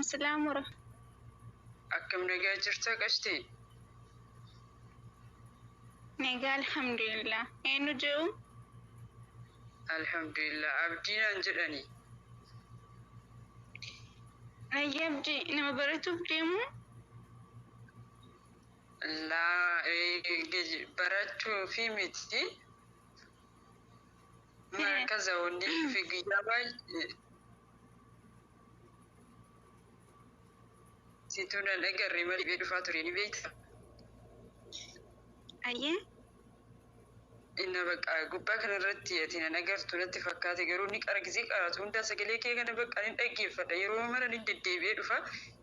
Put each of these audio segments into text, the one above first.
Salaam wara. Akkam nagaa jirta qashti? Nagaa alhamdulillah. Eenyu jedhu? Alhamdulillah. Abdiinaan jedhani. Ayyaa Abdii, nama baratuuf deemu? Laa, barachuu fi miti. Markaza wanni fi guyyaa baay'ee situu nan agarre malee dhufaa ture ni beekta. Ayyee. Inna bakka gubbaa kanarratti ati nan agartu natti fakkaate, garuu ni qara gisee qaratu hundaa sagalee kee kana bakka ni dhaggeeffadha, yeroo mara ni deddeebi'ee dhufa,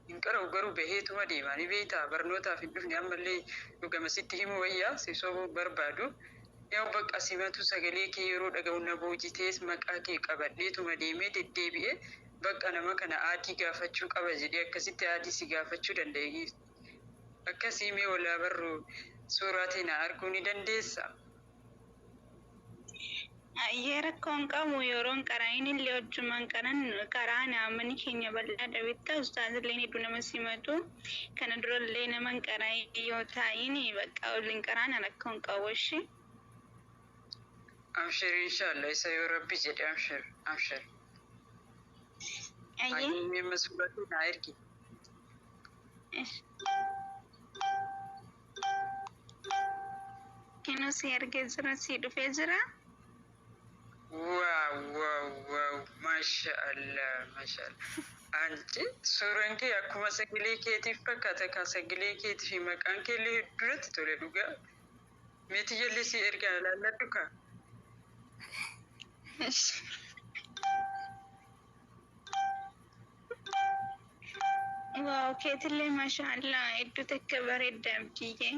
hin qara'u garuu baheetuma deema ni beekta. Barnootaaf hin dhufne, ammallee dhugama sitti himu wayyaa, si sobuu barbaadu. Yaa bakka simatu sagalee kee yeroo dhaga'u na boojitees maqaa kee qabadheetuma deemee deddeebi'ee bakka nama kana aadii gaafachuu qaba jedhee akkasitti aadii si gaafachuu danda'e. Akkasii mee walaa barru, suuraa teenaa arguu ni dandeessa? Ayyee, rakkoon qabu, yeroon qaraayin illee hojjumaan qaran karaa naamni keenya bal'aa dhabitta, ustaazillee hedduu nama simatu, kana durallee nama hin qaraayin yoo taa'in bakka waliin qaraana, rakkoon qabu ishee. Amshir, inshallah, isa yoo rabbi jedhe, amshir amshir. Ayyee. Ayyee, suuraa teenaa ergi. Kinoo si argee jira, si dhufee jira. Wow wow wow, masha Allah, masha Allah. Anchi suuraan kee akkuma sagalee keetiif fakkaata kan sagalee keetii fi maqaan kee illee hedduu natti tole dhugaa. Meetii jallee si ergaa laalladhu kaa. Wow, keetillee masha Allah, hedduu takka bareedda Abdiyyee.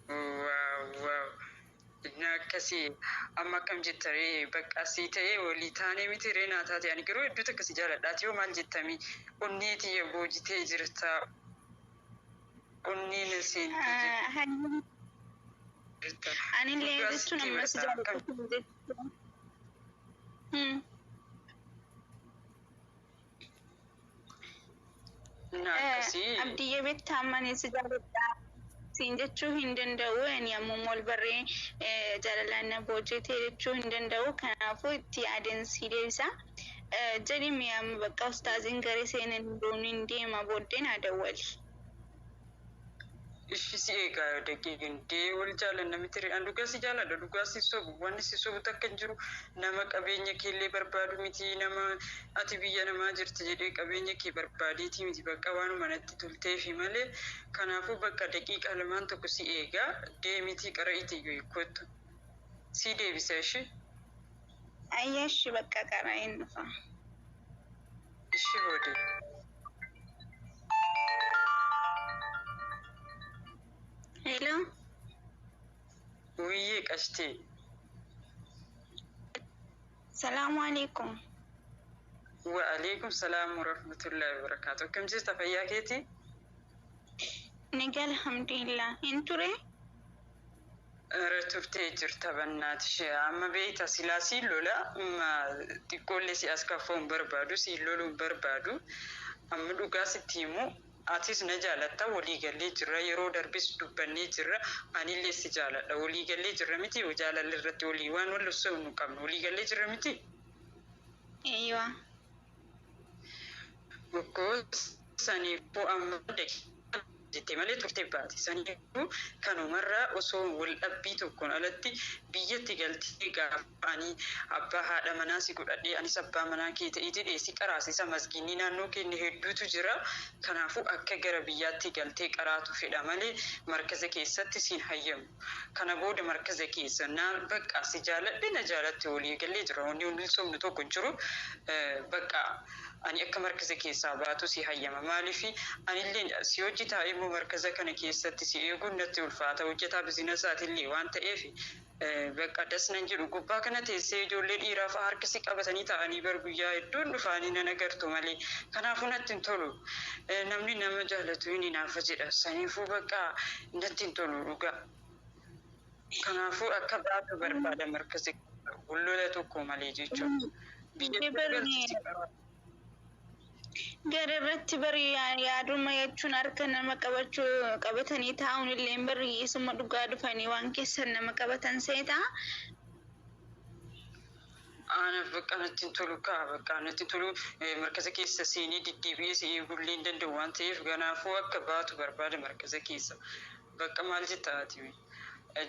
Wow wow. Inni akkasii amma akkam jettaree, bakka asii ta'ee walii taanee miti ree naa taate? Ani garuu hedduu takka si jaaladhaati, yoo maal jettami, onnee tiyya boojitee jirta, onnee na seentee jirta. Anillee Dhugaa jechuun sitti amma si himadha akkam. jaalladhu jechuudha. Inni akkasii. Abdiyyee, beektaa, amma si jaalladha siin jechuu hin danda'u. Ani ammoo wal barree jaalalaan na boojjete jechuu hin danda'u. Kanaafuu itti yaadeen si deebisa. Jedhi mee, amma bakka ustaaziin garee seenan hin deema, booddee naa dawwali. Ishi si eegaa daqiiqin dee wal jaalanna miti ree? An dhugaa si jaaladha, dhugaa si sobu, wanni si sobu takka hin jiru. Nama qabeenya keellee barbaadu miti, nama ati biyya namaa jirti jedhee qabeenya kee barbaadeetii miti, bakka waanuma natti tolteefi malee. Kanaafuu bakka daqiiqaa lamaan tokko si eegaa, deemitii qara itti kottu, si deebisa ishi. Ayyaa, ishi bakka karaa hin dhufa. Ishi boode. Hello. Wiyyee qashtee. Salaamu alaikum. Wa alaikum salaam wa rahmatullahi wa barakaatuh. Akkam jirta, fayyaa keetii? Nagaa alhamdulillah. Hin ture? Irra turtee jirta bannaati ishee. Amma beekta, silaa siin lola, amma xiqqoollee si as kaffoo hin barbaadu, siin loluu hin barbaadu. Amma dhugaa sitti himu, atis na jaalatta, walii gallee jirra, yeroo darbis dubbannee jirra, anillee si jaaladha, walii gallee jirra miti? Jaalala irratti walii waan wal osoo nu qabnu walii gallee jirra miti? Eeywa. Bokkoo saniifuu amma jettee malee turtee baate. Saniifuu kanumarraa osoo wal dhabbii tokkoon alatti biyyatti galtee gaafa ani abbaa haadha manaa si godhadhee, anis abbaa manaa kee ta'eeti dheessi qaraasisa, masgiinni naannoo keenya hedduutu jira. Kanaafuu akka gara biyyaatti galtee qaraatu fedha malee markaza keessatti siin hayyamu. Kana booda markaza keessa na bakka si jaaladhe, na jaalatte, walii gallee jira. Wanni hundi sobnu tokko hin jiru. Bakka ani akka markaza keessaa baatu si hayyama. Maaliif, anillee si hojii taa'ee immoo markaza kana keessatti si eeguun natti ulfaata. Hojjetaa bizinasaatillee waan ta'eef bakka das nan jedhu, gubbaa kana teessee ijoollee dhiiraa fa'a harka si qabatanii taa'anii bar guyyaa hedduun dhufaanii nan agartu malee. Kanaafuu natti hin tolu. Namni nama jaalatu hin hinaafa jedha. Saniifuu bakka natti hin tolu dhugaa. Kanaafuu akka baatu barbaada markaza wallola tokko malee jechuudha. Biyya Barni galti si qaba. Gara irratti bari yaaduma jechuun harka nama qabachuu qabatanii taa'uun illee bari isuma dhugaa dhufanii waan keessan nama qabatan seetaa. Anaaf bakka natti hin tolu kaa, bakka natti hin tolu. Markaza keessa seenee deddeebi'ee si eegullee hin danda'u waan ta'eef, kanaafuu akka baatu barbaada markaza keessa. Bakka maal jetta ati?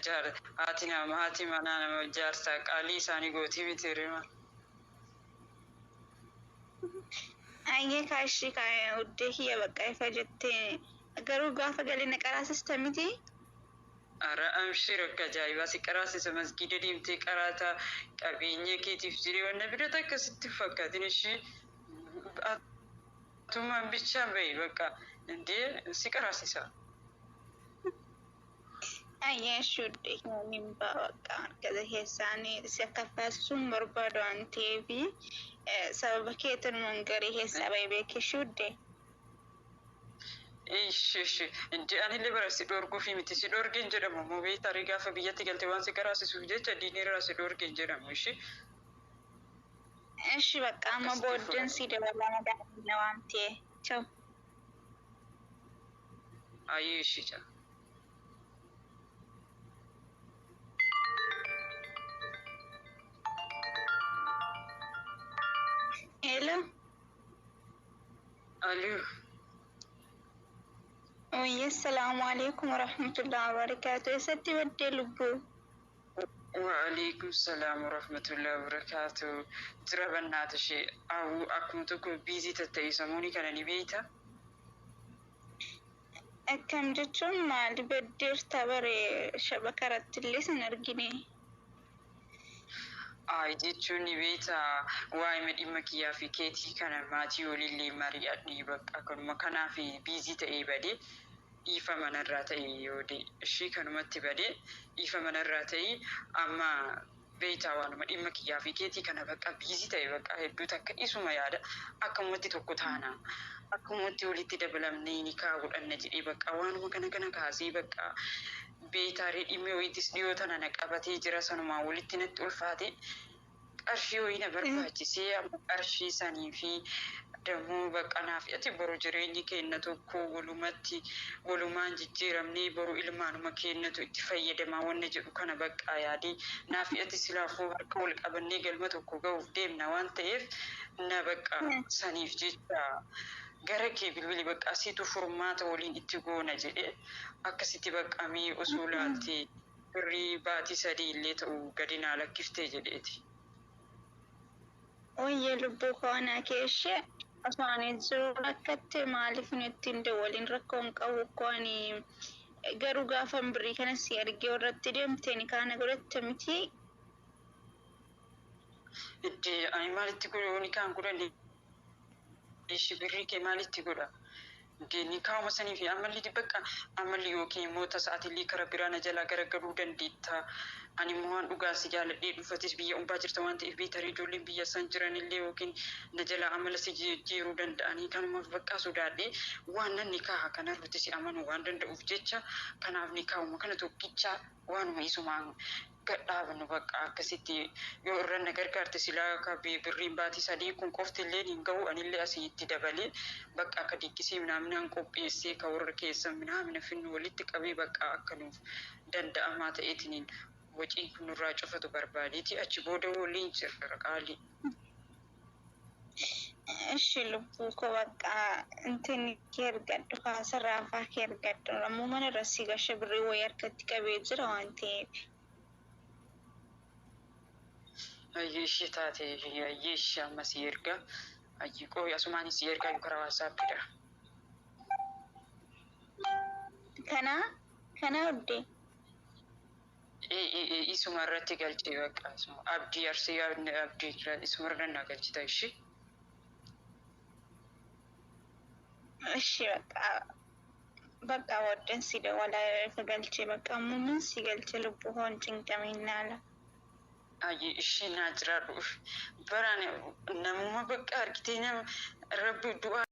Jaar haati nama, haati manaa nama jaarsaa qaalii isaanii gootii miti rima. Ayyee kaashii kaa uddee kiyya, bakka ifa jettee garuu gaafa galee na qaraasista miti. Ara amshir, akka ajaa'ibaa si qaraasisa. Masgiida deemtee qaraataa qabeenya keetiif jiree wanna birata akkasitti fakkaatin ishii atumaan bichaan bahi, bakka indee si qaraasisa. Ayyee shuddee kiyya, ba'a bakka markaza keessaanii si akka faasisuun barbaadu waan ta'eef, sababa keetiin garee keessaa bahee beekee shuddee. Ishi ishi, indee anillee bara si dhorkuufi miti, si dhorgeen jedhamu immoo beektaa gaafa biyyatti galte waan si qaraasisuuf jecha diinirraa si dhorgeen jedhamu ishi. Ishi bakka amma Akkasitti booddeen si dabalaa madaala waan ta'e. Ciao. Ayyee ishi jaa. Hello. Aluu. Oyye, salaamu alaikum warahmatullahi wabarakatuh. Eessatti baddee lubbuu? Waalaikum salaam warahmatullahi wabarakatuh. Jira bannaata ishee awuu akkuma tokko busy tatta'e samuuni kana ni beekta. Akkam jechuun maali baddeerta bare shabaka irratti illee sin argine. Ay jechuun ni beekta, waa'ee dhimma kiyyaa fi keetii kana maatii waliillee mari'adhii, bakka kanuma kanaaf busy ta'ee badee, dhiifa manarraa ta'e yoo ishii kanumatti badee, dhiifa manarraa ta'e. Amma beektaa waanuma dhimma kiyyaa fi keetii kana bakka busy ta'e, bakka hedduu takka isuma yaada, akkamumatti tokko taana, akkamumatti walitti dabalamnee ni kaa godhanna jedhee, bakka waanuma kana kana kaasee, bakka beektaarii dhimmi wayiitis dhiyoo tana na qabatee jira, sanumaa walitti natti ulfaate, qarshii wayii na barbaachisee, amma qarshii sanii fi dammoo bakka naaf ati boru jireenyi keenya tokko walumatti walumaan jijjiiramnee boru ilmaanuma keenyatu itti fayyadamaa wanna jedhu kana bakka yaadee, naaf ati silaafuu harka wal qabannee galma tokko ga'uuf deemna waan ta'eef, na bakka saniif jecha gara kee bilbili, bakka asiitu furmaata waliin itti goona jedhee, akkasitti bakka mee osoo laaltee birrii baatii 3 illee ta'u gadi naa lakkiftee jedheeti. Oyyee lubbuu koonaa keeshee osoo ani jiru rakkatte maaliif nutti hin dawwalin? Rakkoo hin qabu koo, ani garuu gaafan birrii kana si argee irratti deemteen kaana godhatte miti. Iddee ani maalitti godhu? Ni kaan godhanne ishii birrii kee maalitti godha? Iddee ni kaa'uma sanii fi amalli bakka amalli yookiin immoo tasaatillee karaa biraa na jalaa garagaluu dandeetta. Ani immoo waan dhugaa si jaaladhee dhufatis biyya umbaa jirta waan ta'eef, beektarii ijoolleen biyya san jiranillee yookiin na jalaa amala si jijjiiruu danda'anii, kanumaaf bakka sodaadhee waan nan ni kaa'a kanarratti si amanuu waan danda'uuf jecha, kanaaf ni kaa'uma kana tokkicha waanuma isumaan gadhaabannu, bakka akkasitti yoo irra na gargaarte silaa akka birriin baatii 3 kun qofti illee hin ga'u, anillee asii itti dabalee bakka akka diqqisii minaaminaan qopheessee ka warra keessa minaamina finnu walitti qabee, bakka akka nuuf danda'amaa ta'eetiniin waciin kun nurraa cufatu barbaadeeti, achi booda waliin jirra qaalii. Ishi lubbuu koo, bakka intin kee argadhu kaasarraa kee argadhu, ammoo mana irra si gasha birrii wayii harkatti qabee jira waan ta'eef. Ayyee ishee taate, ayyee ishee amma si erga, ayyee qooyi asumaan si ergaa karaa WhatsAppidha. Kana kana oddee. Isuma irratti galchee, bakka abdii arsii abdii isuma irra na galchita ishee. Ishi bakka bakka booddeen si dawwala ifa galchee, bakka ammoo min si galche lubbuu hoon cinqamiin. Ayyee ishee naa jiraadhu. Baraan namuma bakka argitee nama rabbi du'aa.